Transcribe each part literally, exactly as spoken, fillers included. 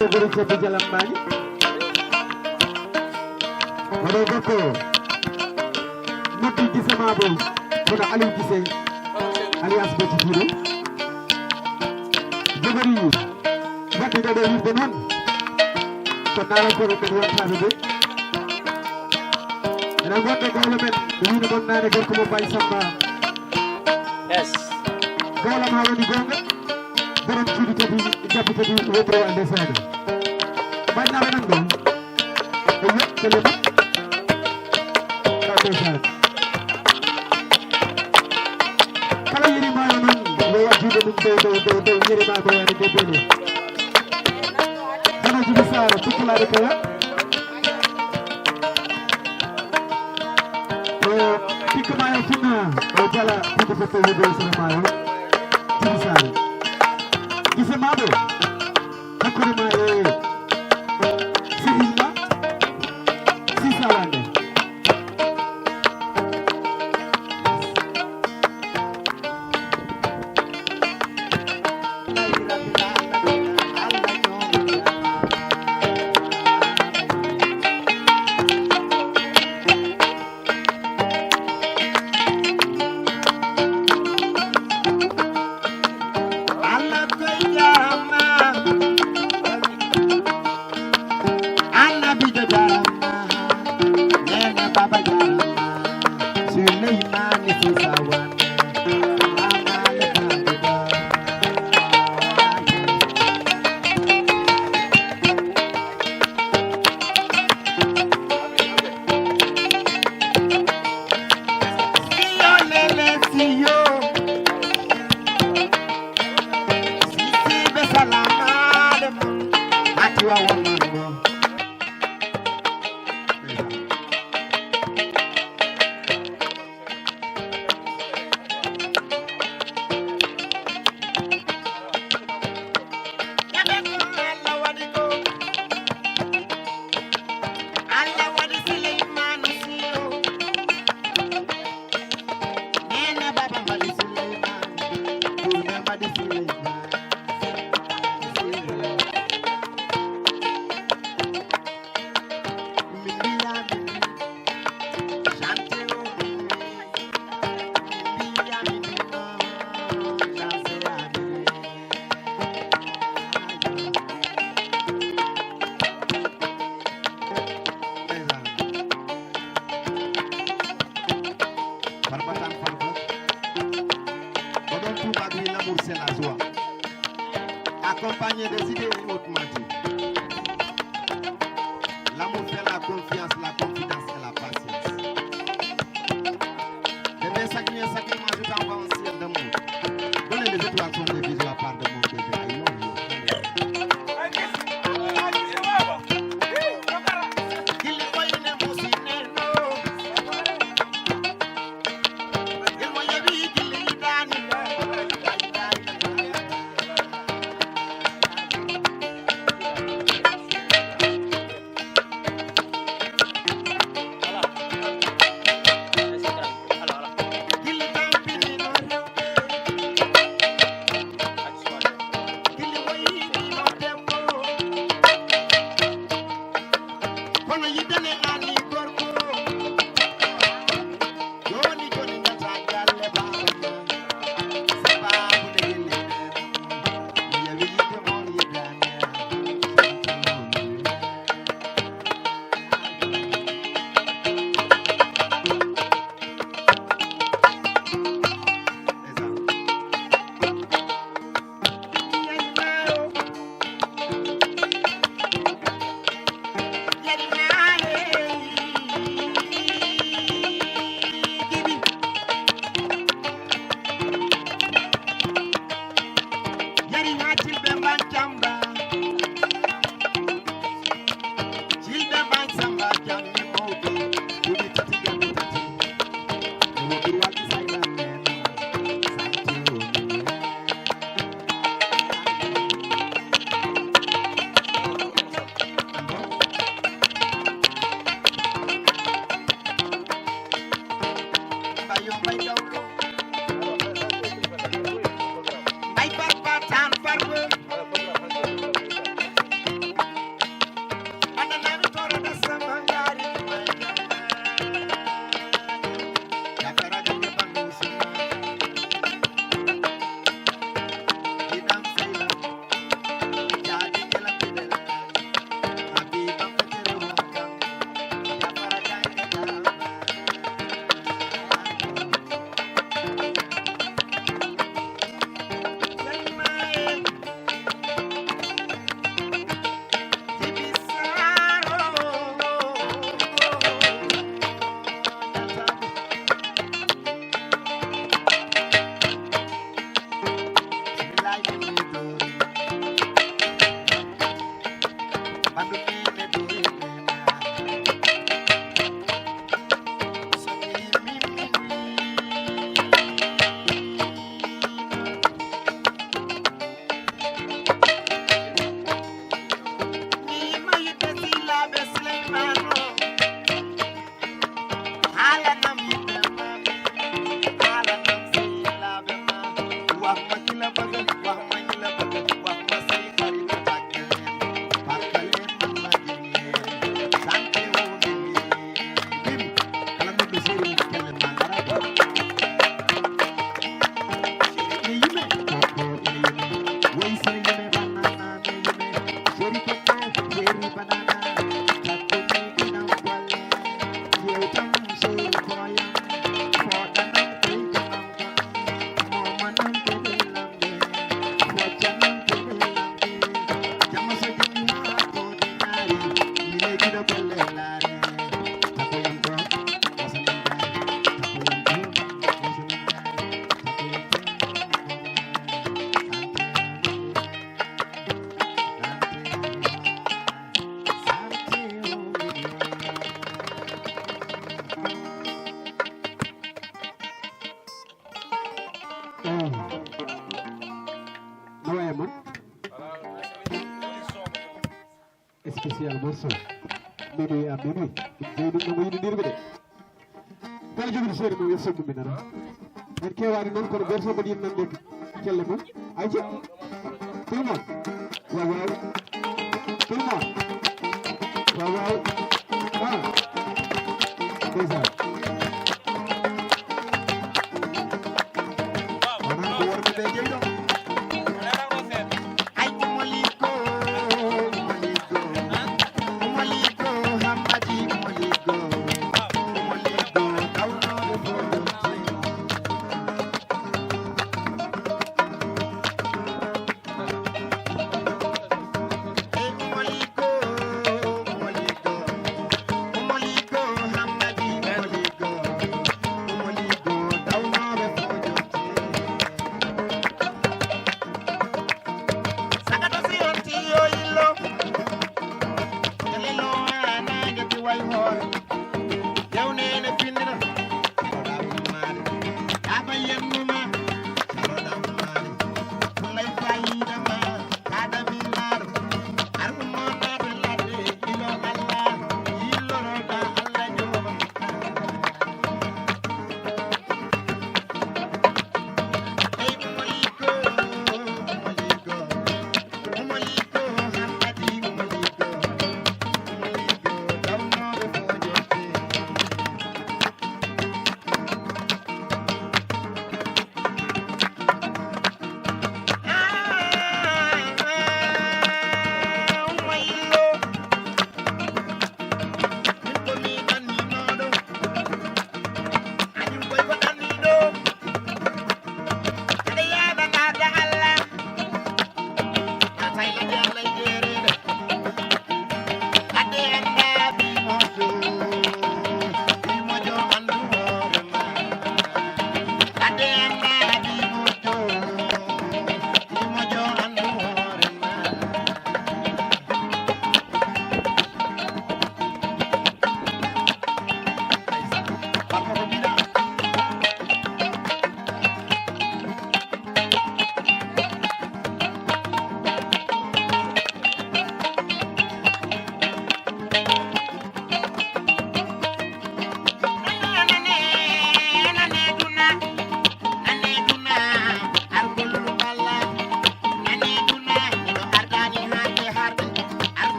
Goro Cebbe Jalam Mali. Oɗo gorko noddi Gise Maabo, kono Aliou Gise, alias Beti Fiiɗo. Jogori waɗde ɗo ɗo wirde noon. Ko naalankooɓe kadi wontaɓe ɓe. Enen wonɓe gawlo men, ɓe wino ɗon naane gorko mo Baye Samba. Yes. Gawlam haa woni goonga. Borom cuuɗi tati, jabbi tati, wetro e ndesaani. Mbaɗnaaɓe nan ɗo. E yettele ma. Ka ndesaani. Kala yeri maayo noon, yo waɗ juuɗe mum dow, dow, dow, dow, yeri maayo mo yani de bele. Hono Jibi Saar, Tukkulaare Kala. Ko ɓikka maayo finna, o jala, tigi ko tawi dow sene maayo. Jibi Saar. Gise Maabo. Hakkunde ma e Sehil ma Sisa Wande. Allah koy jaarama. Annabijo jaarama. Nene Baba jaarama. Suleymani Sisa Wande. Amale Baba. Siyo lele siyo. Sisi be salama de mo. Ati wa wa mango. Farba tan farba. Oɗon tuubaak wi, l'amour c'est la joie. Accompagné des idées et autres matières. L'amour fait la confiance, la confidence et la patience. Bébé, chaque nuit, chaque nuit, moi, je t'envoie un ciel d'amour. Donne les étoiles sont des bisous à part de mon bébé. I love you. Kono yiddane ani gorko. Joni, joni, ngata galle baaba. Sababu nde yelle. Mi yawi yidde mon yiddane. Yari hatin ɓe mbancamba. Jilɓe Baay Samba Jam ni mawɓe, duuɓi tati, duuɓi tati. Mo ɓuri waɗde sayla men, santi o men. Mbayo, mbayo. Mbay Farba Tan Farba. Awa e mon. Spécial morceau. Minuit à minuit. Ɗum jeyɗum ɗum ko yiɗindirɓe de. Kala joguiɗo seeɗa mo yo sombo mi nana. En kewaani noon kono gooto fof mbaɗi en nande kelle mum. Ayca. Tout le monde. Waaw, waaw. Tout le monde. Waaw, waaw. Ah. Ndeysaan. Wonaa ko worɓe ɓe jeyi ɗo. Ay, Moliko, Moliko, Moliko, Hammadi, Moliko, Moliko, tawno ko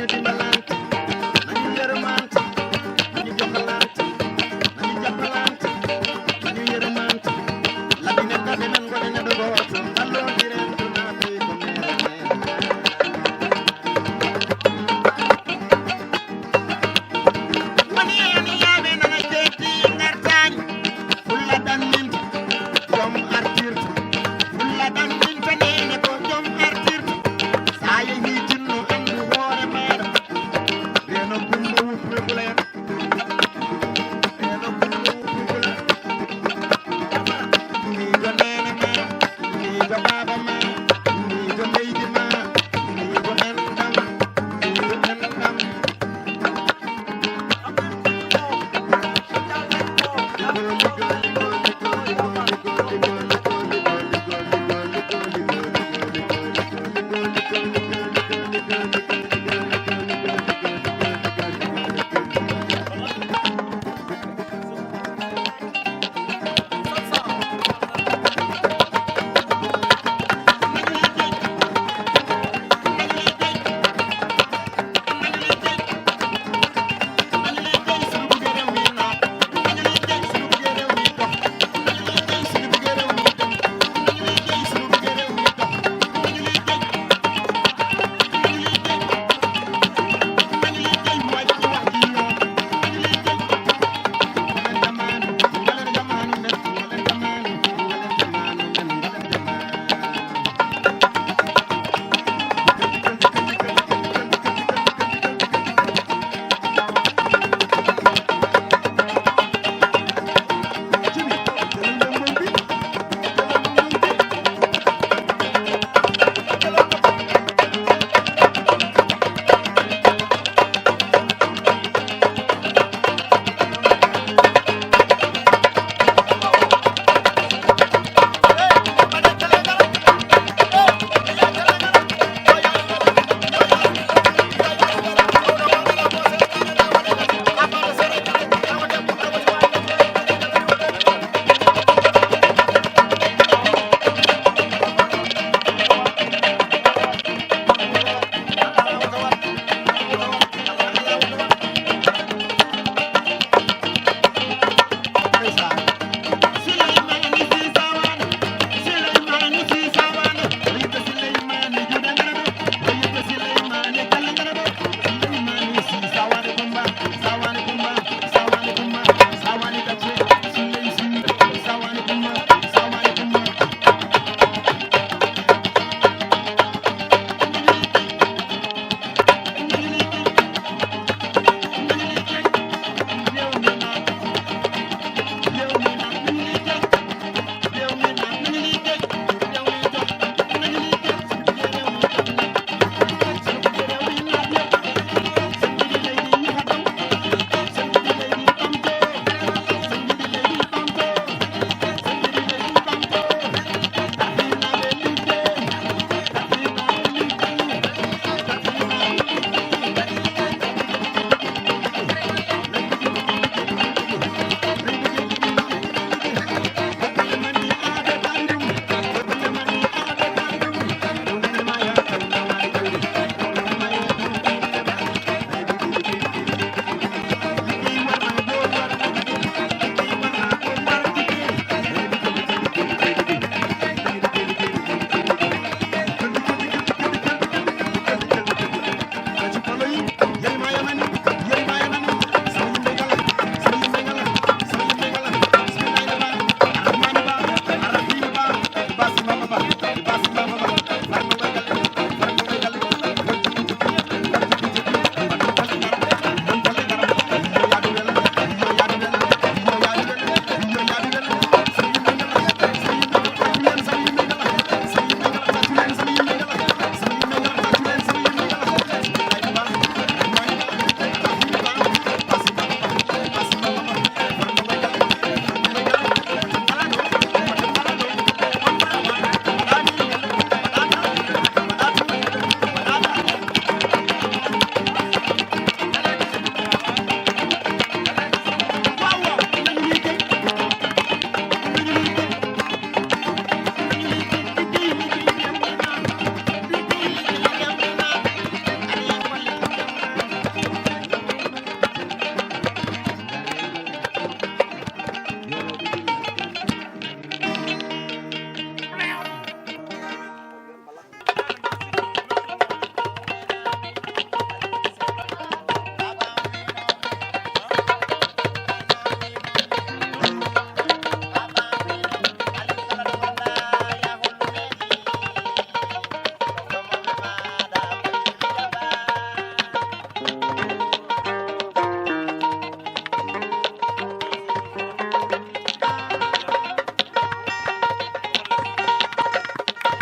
Dimbalante, nañu yërmante, nañu jokkalante, nañu jàppalante, nañu yërmante. Labi ne taxe nan ngoɗe neɗɗo gooto, ballondiren, ɗum naatay ko mere mere. Woni en yaaɓe nana jetti ngartaani, fulla ɗanninta, jom artirta. Fulla ɗanninta, neene ko jom artirta. Sa yehi jinno anndu hoore maaɗa,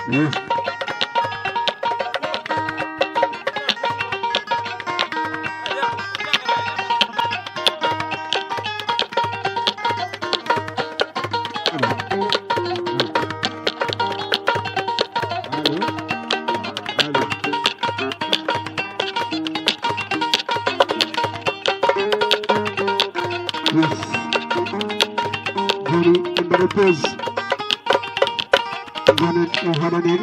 Yes. Allô? Allô? Allô? Yes. Joni, en mbaɗa pause. Joni, en haɗani.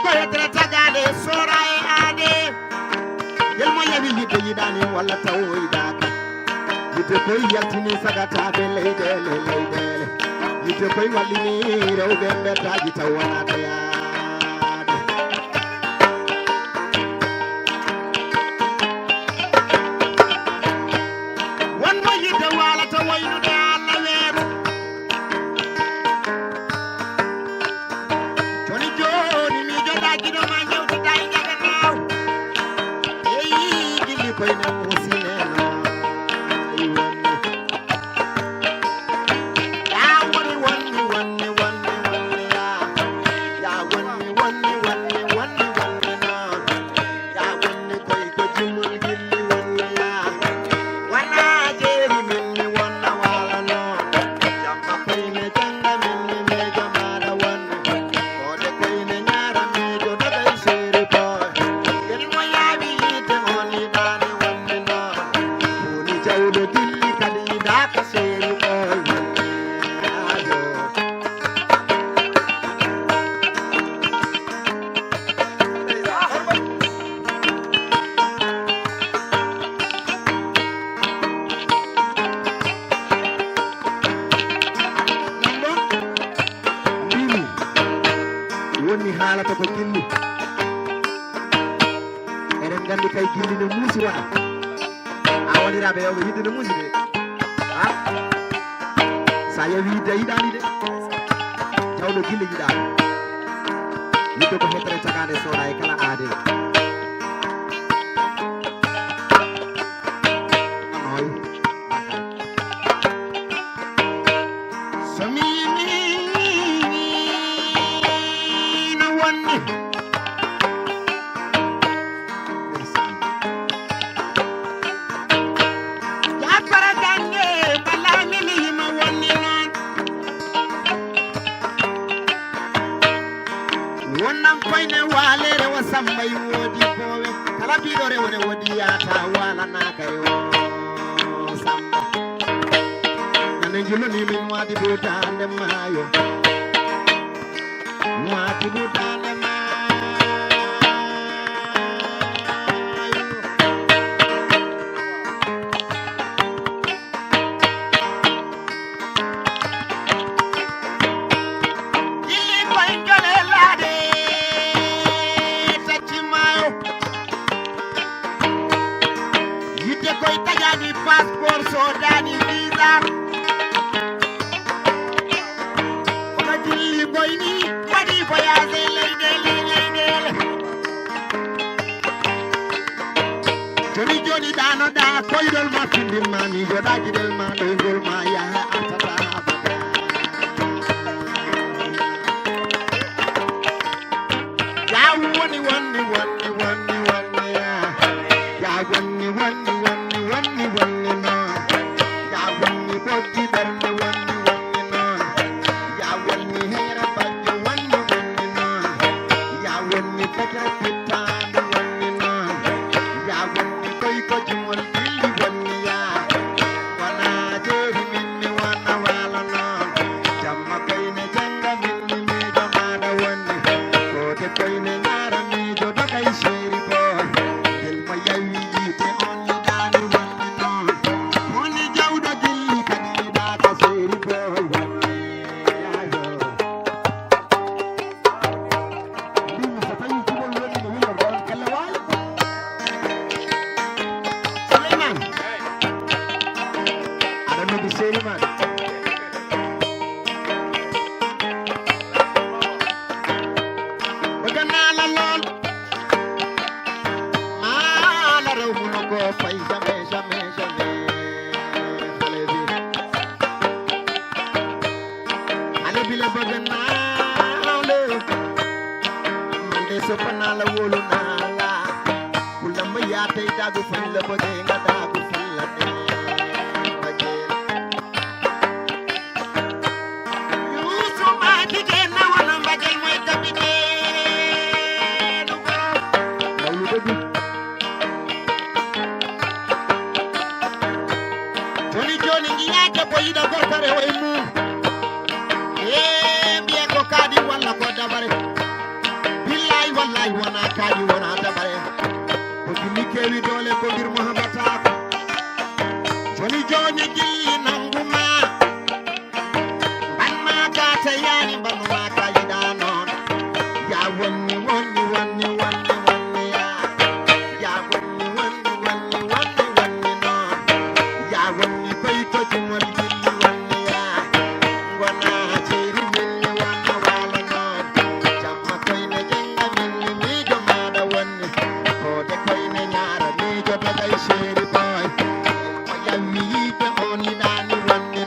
Ko yettere tagaade soora e aade. Yel mo yawi yidde yiɗaani walla taw o yiɗaaka. Yidde koy yaltini sagataaɓe leyɗeele, leyɗeele. Yidde koy wallini rewɓe mbeddaaji taw wonaa tayaade. Won mo yidde waalata waynude Alla weeru. Joni joni miijoɗa giɗo ma jewtida e jaganaaw. Eyi gilli koyne musineno. Ya woni wonni wonni wonni wonni ya. Ya wonni wonni wonni wonni wonni no. Ya wonni koy ko jimol gilli wonni ya. Wana jeeri min mi wonna wala no. Jamma koyne janga min mi mejo maɗa wonni. Koode koyne ñaara miijo dogay seeri boy. Yen mo yaawi yiite on yiɗaani wonni no. Woni jawɗo gilli kadi yiɗaaka seeri boy. Ayo. Ɗum ɗo mbimi woni haalata ko gilli. Eɗen nganndi kay gilli no muusi wona. A woniraaɓe yewɓe yidde no muusi de. Ha? Sa yewi yidde a yiɗaani de. Jawɗo gilli yiɗaani. Yidde ko hetere cagaande soora e kala aade. Anoy. So mi yimi no wonni. Jafara Kande, bala mi mi yima wonni noon. Wonnan koyne waalere wa Samba e woodi boowe. Kala biiɗo rewo ne woodi yaata waalanaaka e o Samba. Nane njuluni min waadi buutaande maayo. Waadi buutaande maayo. Gilli koy jole laade tacci maayo. Yitte koy tajaani passeport, soodaani visa. Kono gilli boy ni waɗi voyage leyɗeele, leyɗeele. Joni joni ɗaanoɗa koyɗol ma findin ma miijoɗa giɗel ma ɗoygol ma yaha attata abada. Ya woni wonni wonni wonni wonni ya. Ya wonni wonni wonni wonni wonni no. Ya wonni bojji ɓernde wonni wonni no. Ya wonni heera bajjo wonni wonni no. Ya wonni fekere fittaandu wonni no. Ya wonni koy ko jimol gilli wonni ya. Wona jeeri min mi wona waalo no. Jamma koyne jannga min mi miijo maaɗa wonni. Koote koyne ñaara miijo dogay seeri boy. Gel mo yawi yiite on yiɗaani wonni noon. Woni jawɗo gilli kadi yiɗaaka seeri boy wonni. Yaayo. Mbimi so tawi jibol woni no wilor ɗon kelle waali. Souleymane. Aɗa noddi seeri ma. Bëgg naa la lool. Maa la raw, mënu ko fay jamais, jamais, jamais. Xale bi. Xale bi la bëgg naa la. Man de sopp naa la, wóolu naa la. Ku la ma yaa tey daagu fan la bëggee nga daagu fan la ne. Mbëggeel. Yuusuma jigéen na wala mbëggeel mooy capitaine ko. Loolu dëgg. Joni joni ngi yaake ko yiɗa gorko rewo e mum. Ee, mbiye ko kaadi walla ko dabare. Billaay Wona kaaƴi, wona dabare. Ko julli kewi doole, ko mbir mo haɓataako. Joni joni gilli nangu ma. Mban ma ka ta yani, mban ma ka yiɗa noon. Ya wonni, wonni, wonni, wonni, wonni, ya. Ya wonni, wonni, wonni, wonni, wonni noon. Ya wonni koy to jumol gilli wonni, ya. Ngona ceeri min mi wonna waalo noon. Jamma koy ne jannga min mi miijo maaɗa wonni. Koode koy ne ñaara miijo dagay ceeri boy. Mo yawwi yiide on yiɗaani wonni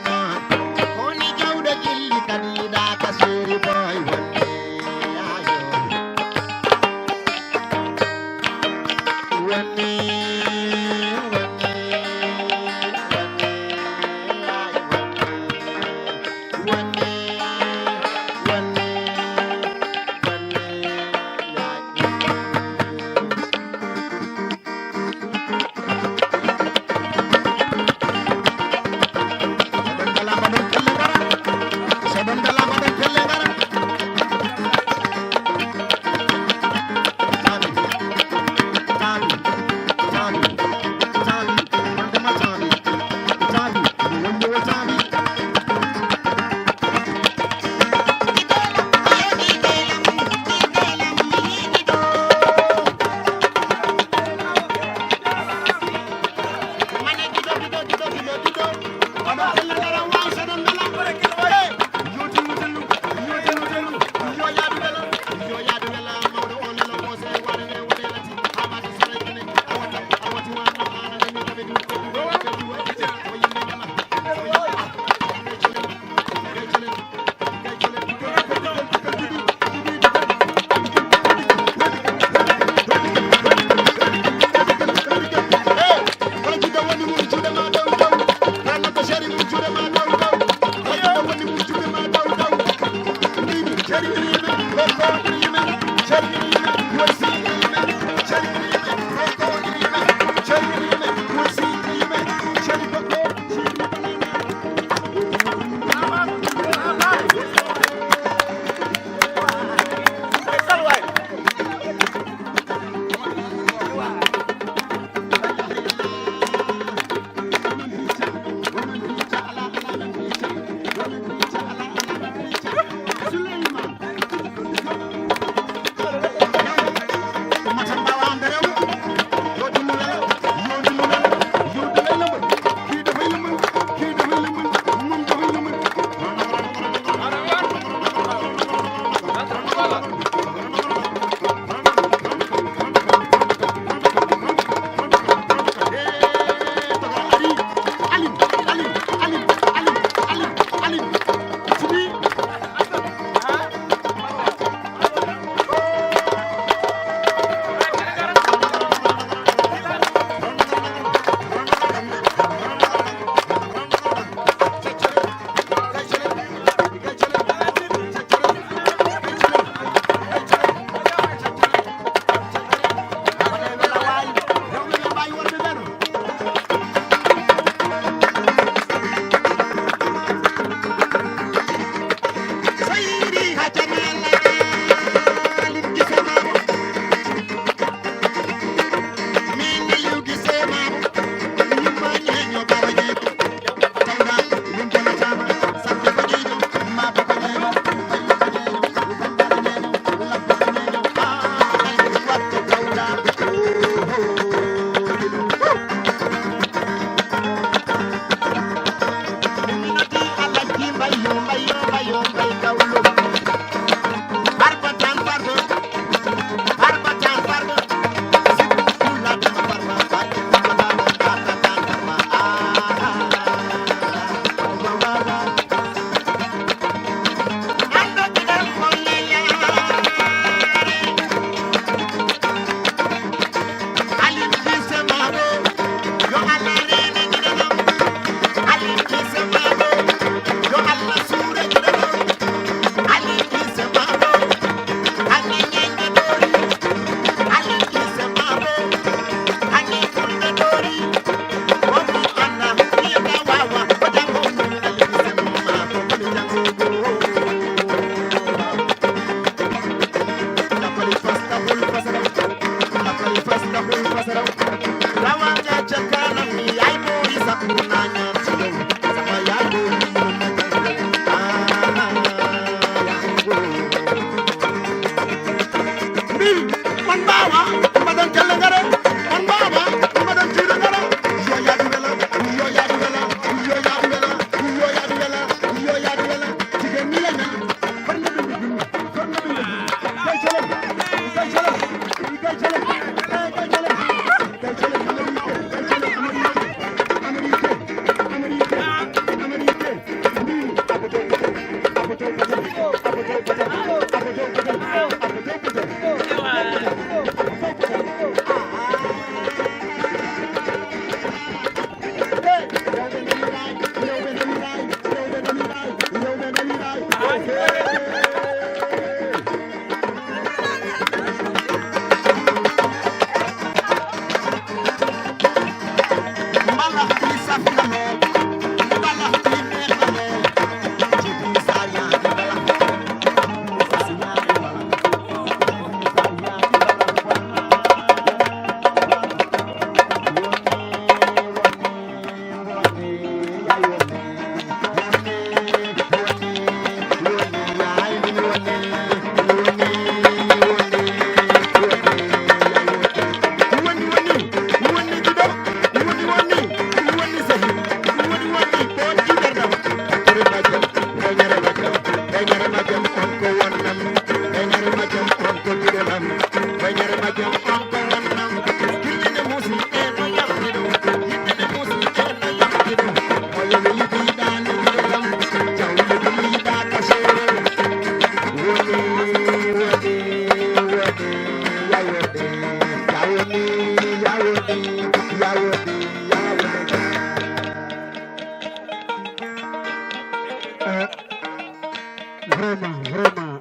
Vraiment, vraiment,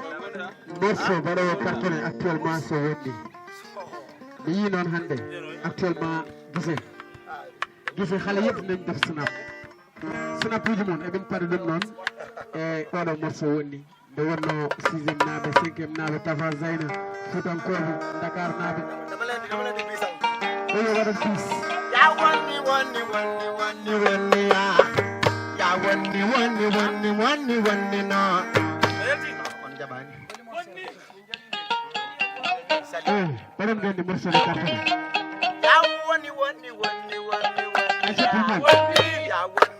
morceau baɗowo cartonné actuellement so wonni. Mi yii noon hannde, actuellement gise. Gise xale yëpp nañ def snap. Snap uji mon, emin paɗa ɗum noon. E oɗo morceau wonni. Nde wonno sixième naaɓe, cinquième naaɓe, Tafa Zayna, Fuutankooɓe, Dakar naaɓe. Ko yo waɗan peace. Ya wonni, wonni, wonni, wonni, wonni, ya. Ya wonni, wonni, wonni, wonni, wonni, no. On jaɓaani. Eh, mbaɗen ɓe nde morceau de carton. Ya wonni, wonni, wonni, wonni, wonni, wonni, Aïcha ya. Pulman. Ya wonni.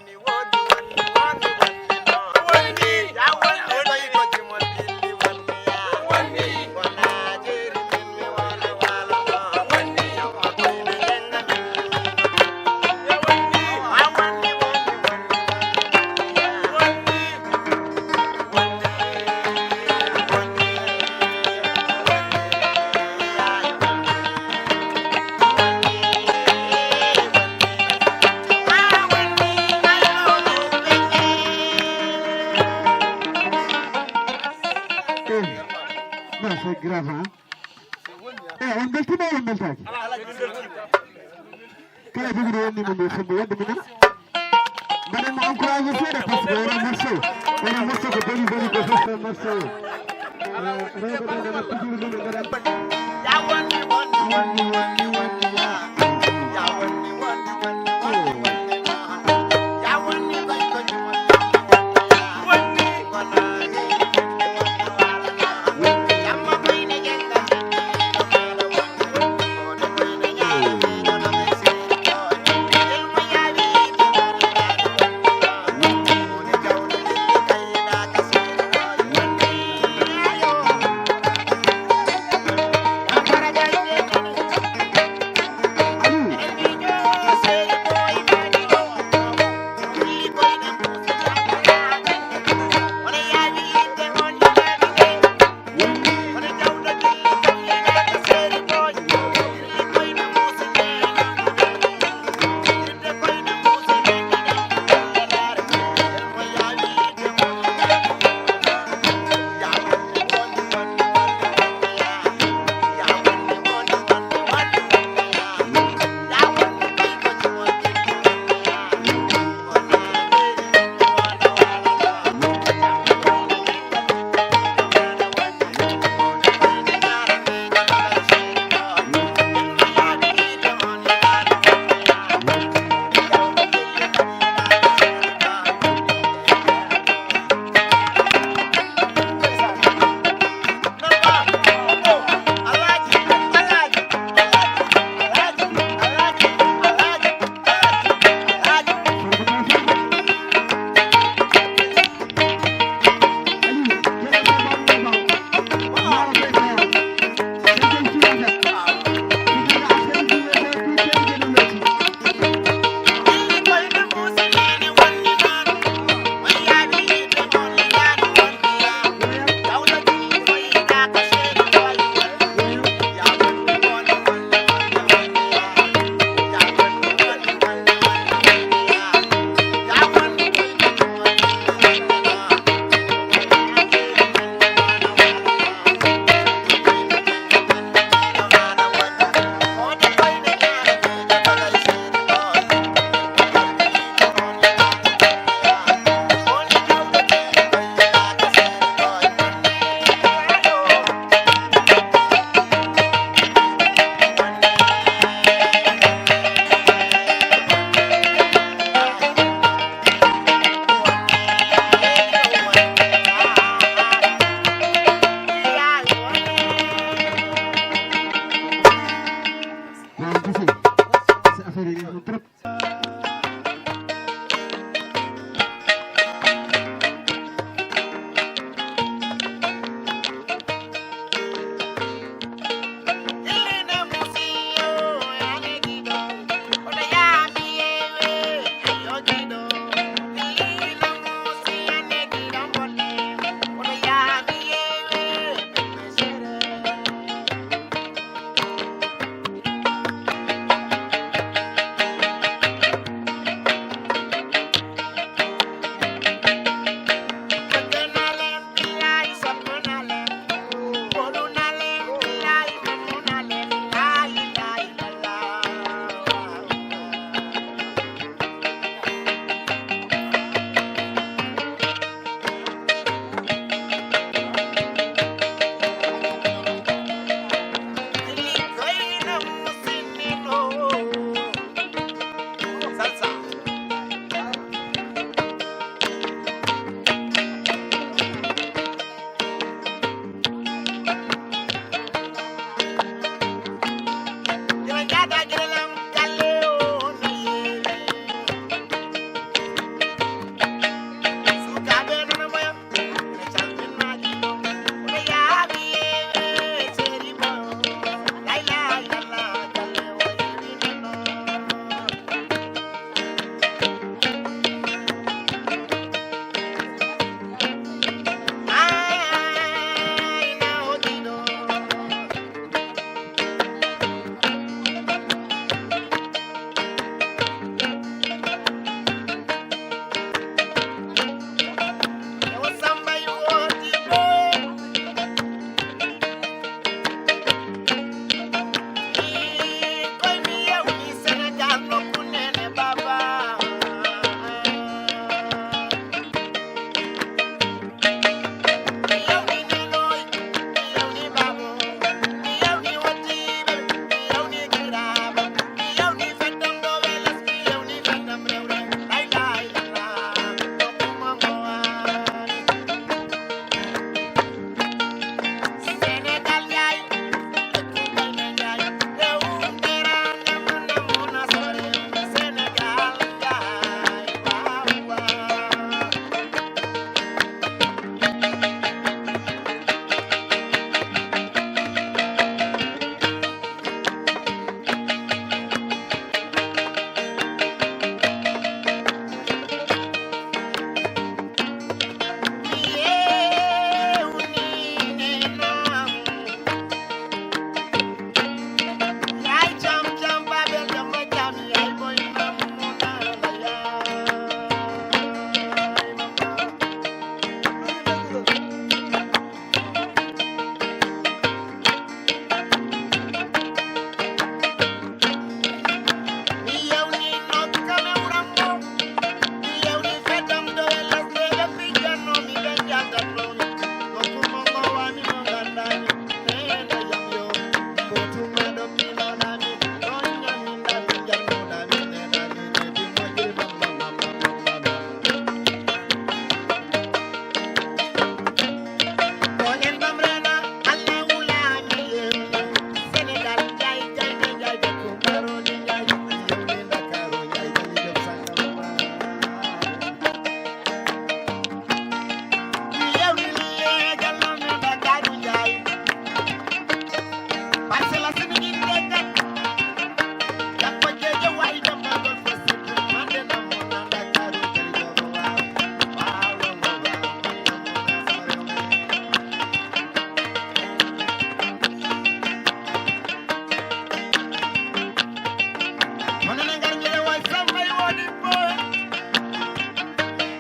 Eh, non, c'est grave, hein? Eh, on beltima walla on beltaki? Kala joguiɗo wonni mo mi fombo wonde mi nana. Mbaɗen mo encouragé seeɗa par ce que wona morceau. Wona morceau ko boni boni ko fof ko morceau. Eh, rewɓe ɓe nana pijiri ɗum ɓe mbaɗa.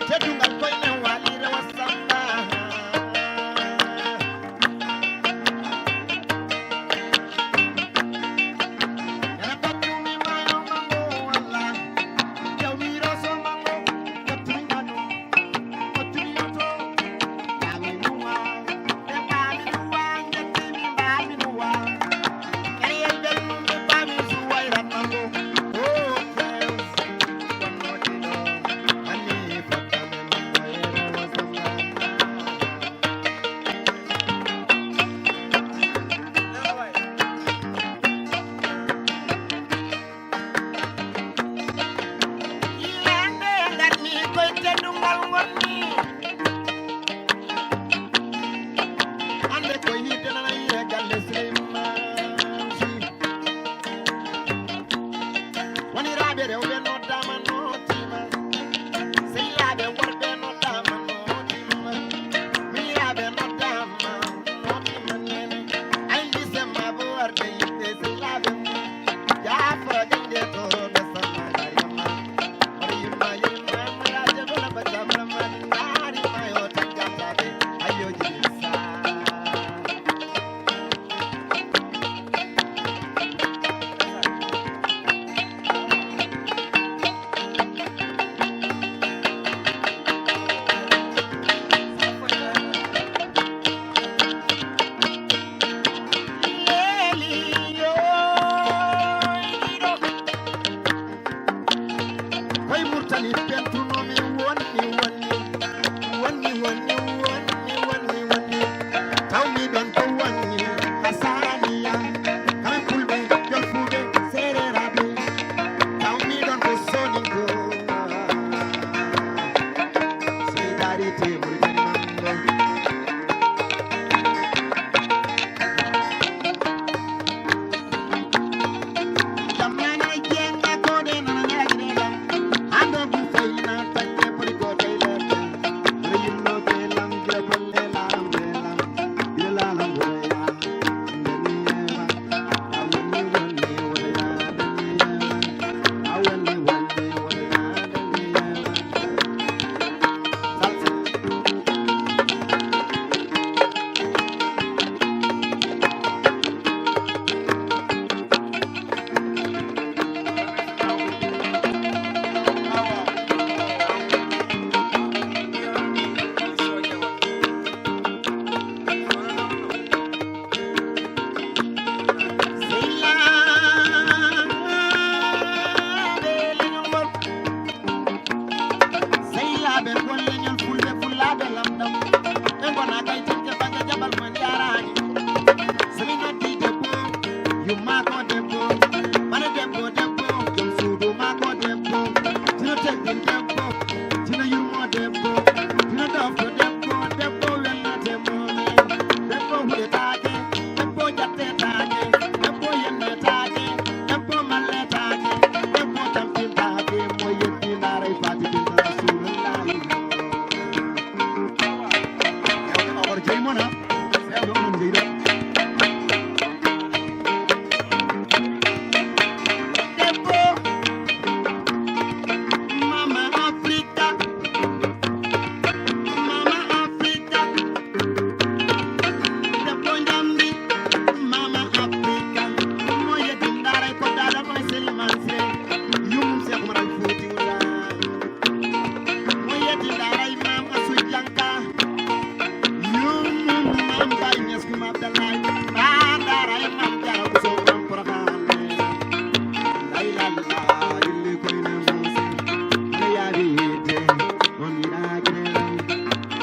Teddungal koye men waali rewa Samba. Nana tottumi maayo mango walla. Jawmi roso mango, tottumi mano, tottumi yoto. Baami nuwa, ɓe baami nuwa, njettimi baami nuwa. Kayel belɗum ɓe baami Suwayra mango. Oh, yes. Woniraaɓe rewɓe noddaama, nootiima. Sehilaaɓe worɓe noddaama, nootiima. Miñiraaɓe noddaama, nootiima neene. Alin Gise maa bo warde yimɓe sehilaaɓe mum. Jaafo jaŋde to ɓe Samba Mariama. Hono yumma yumma, yaaje bala bata bala mani, naari mayo tan jaataade. Ayo jibin sa. Koye Murtani pentunomi, wonni, wonni, wonni, wonni, wonni, wonni, wonni. Tawmi ɗon ko wonni, Hasaniya. Kamɓe Fulɓe, Jolfuɓe, Seereraaɓe. Tawmi ɗon ko Soninko. Solidarité Mauritanie Mambo. Sehilaaɓe, ɓe kon leñol Fulɓe, Fulaaɓe lamɗam. Ɓe ngona kay tinke bannge jaɓal mo njaaraani. So mi noddi debbo, yumma ko debbo. Bana debbo, debbo, jom suudu ma ko debbo. Tino teddin debbo, tino yurmo debbo. Tino ɗofto debbo, debbo welnate mo. Debbo huɗetaake, debbo jattetaake, debbo yennetaake, debbo malletaake, debbo tampintaake, mo yetti ndaaray Faati Binta Rasuulullaahi. Omar Jeymona, sewɓe onon njeyɗo. Debbo, Mama Afrika, Mama Afrika. Debbo njamndi, Mama Afrika. Mo yeddin ndaaray ko daada mo e Seliman Sey. Yumum Seex Umar Al Fuuti Wula. Mo yeddin ndaaray Maam Asu Janka. Yumum Maam Baay Ñas Guma Abdallaay. Maa ndaaray Maam Jaara Buso Borom Poroxaan. Lay lalla, illi koy na Muusa. Ana yaabi yitte, on yiɗaaki reeram.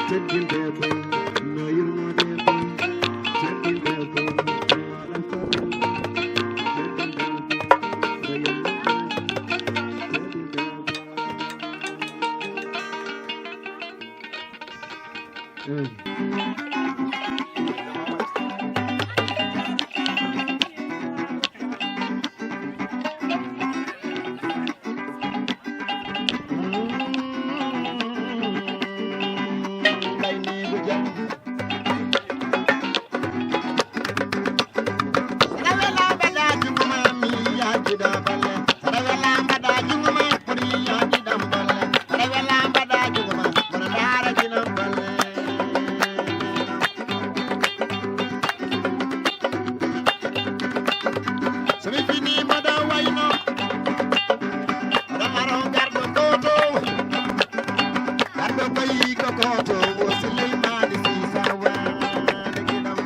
Teddin debbo, no yurmo debbo. Teddin debbo, no yurmo debbo. Teddin debbo, no yurmo debbo. Teddin debbo. Koy ko koto o Suleymaani Sisa waade giɗam.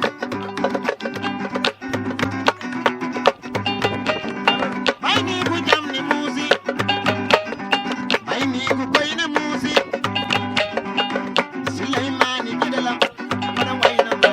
Ɓayni ko jamni muusi, ɓayni ko koyne muusi. Suleymaani Giɗala, aɗa wayno ma.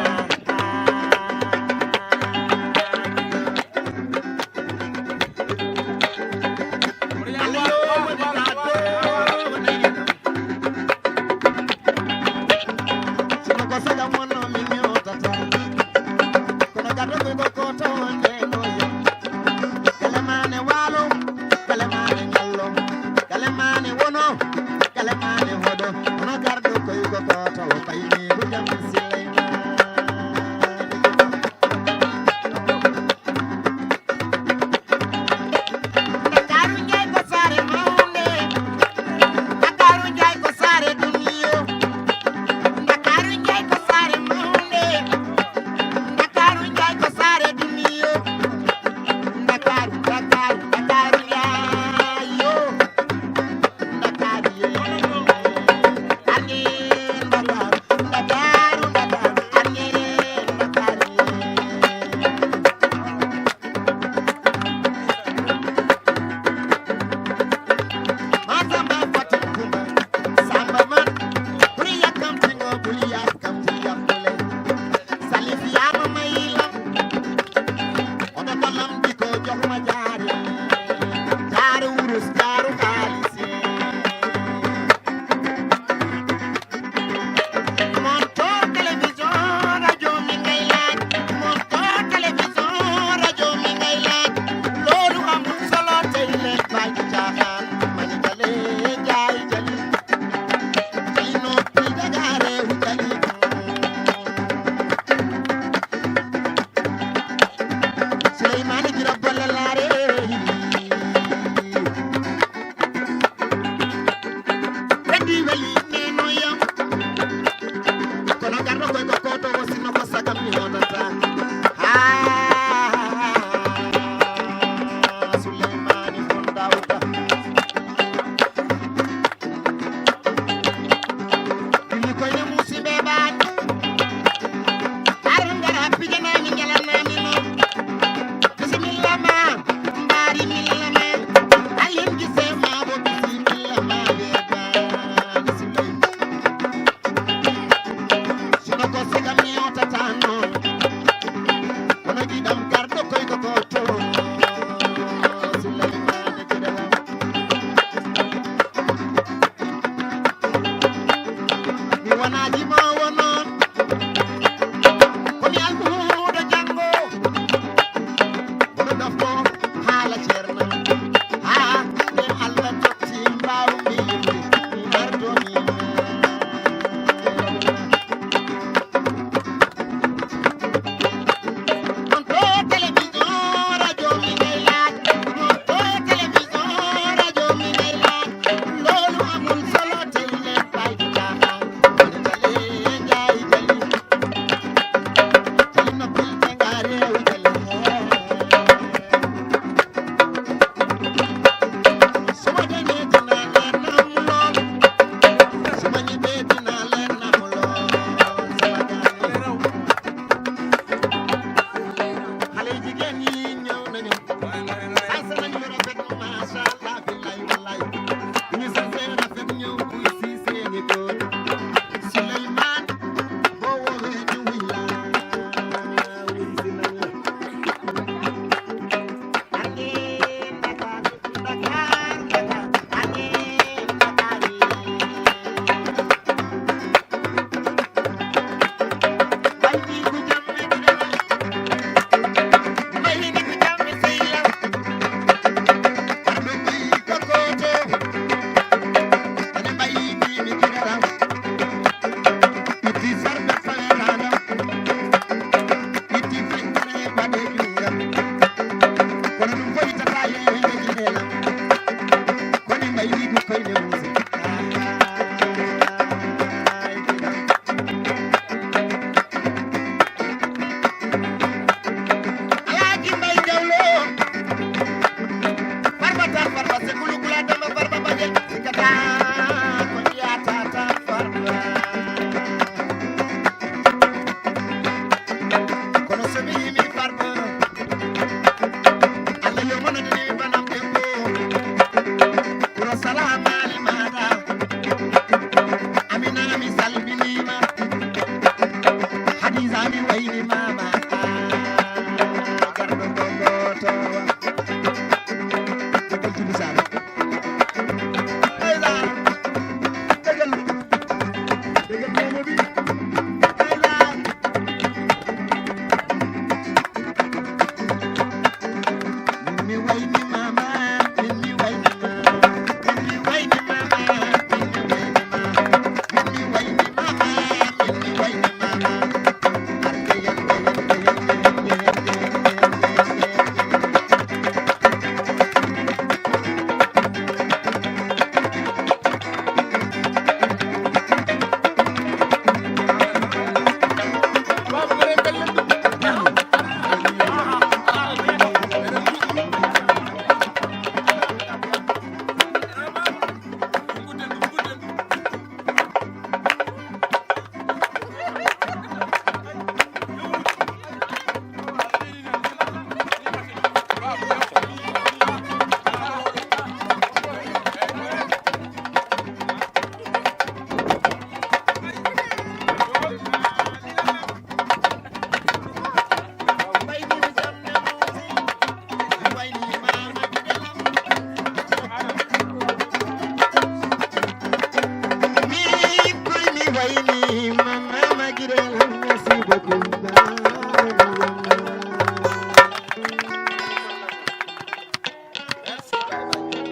Kale mane walo, kale mane nyallo, kale mane wono, kale mane hodo, ono gardo koy ko koto, o payni ko jam Suleyman. Ndakaaru Njaay ko saare mawnde. Ndakaaru Njaay ko saare duniyo. Ndakaaru Njaay ko saare mawnde. Ndakaaru Njaay ko saare duniyo. Ndakaaru, Ndakaaru, Ndakaaru Njaay yo. Ndakaaru ye. Arnge Ndakaaru, Ndakaaru, Ndakaaru, arnge Ndakaaru ye. Ma Samba Fatim Kumba, Samba man, buri yàkkamti ngo, buri yàkkamti yàqule. Salif yaa ma may la, oto ko lam di ko jox ma jaari, jaaru wurus, jaaru xaalis. Montor télévision rajo mi ngay laaj, montor télévision rajo mi ngay laaj, loolu amul solo tey leen bàyyi caaxaan, ma ni jale jaay jali, jali noppi daga réew jali. Suleymaani Jira bolle laare. Kadi weli neno yam. Kono garɗo koy ko koto o sinno ko sagam mi wonata. Ha, Suleymaani Mon Dawda. Ɗum koyne musiɓɓe ɓaani. Ar ngara pijanami njalanami noon. Bisimilla ma, mbaari milla ma. Alim gise ma bo bisimilla ma, weeɓaani si ley. Sino ko siga mi yotata noon. Kono giɗam garɗo koy ko goto. Suleymaani Giɗala. Mi wona jimoowo noon. Ko mi almuudo janngo. Kono ɗofto haala ceerno. Haa nde Allah totti mbaawmi yimde. Mi ardo mi. Montor télévision rajo mi ngay laaj. Montor télévision rajo mi ngay laaj. Loolu amul solo tey leen bàyyi caaxaan. Jali, jali, jali. Jali noppil te nga réew jali. Su ma demee dinaa leen namm lool. Su ma ñibbee dinaa leen namm lool. Sama gars yi. Xale yu jigéen ñi ñëw nañu. Sañse nañu lu rafet, macha Allah, billahi wallahi. Bu ñu sañsee rafet, ñëw buy si seeni góor. Souleymane, boo woowee ñu wuy la. Wuy si nañu. Ani Dakar, Dakar, Dakar, ani Dakar.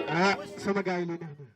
Ah, sama gars yi, lii neex na.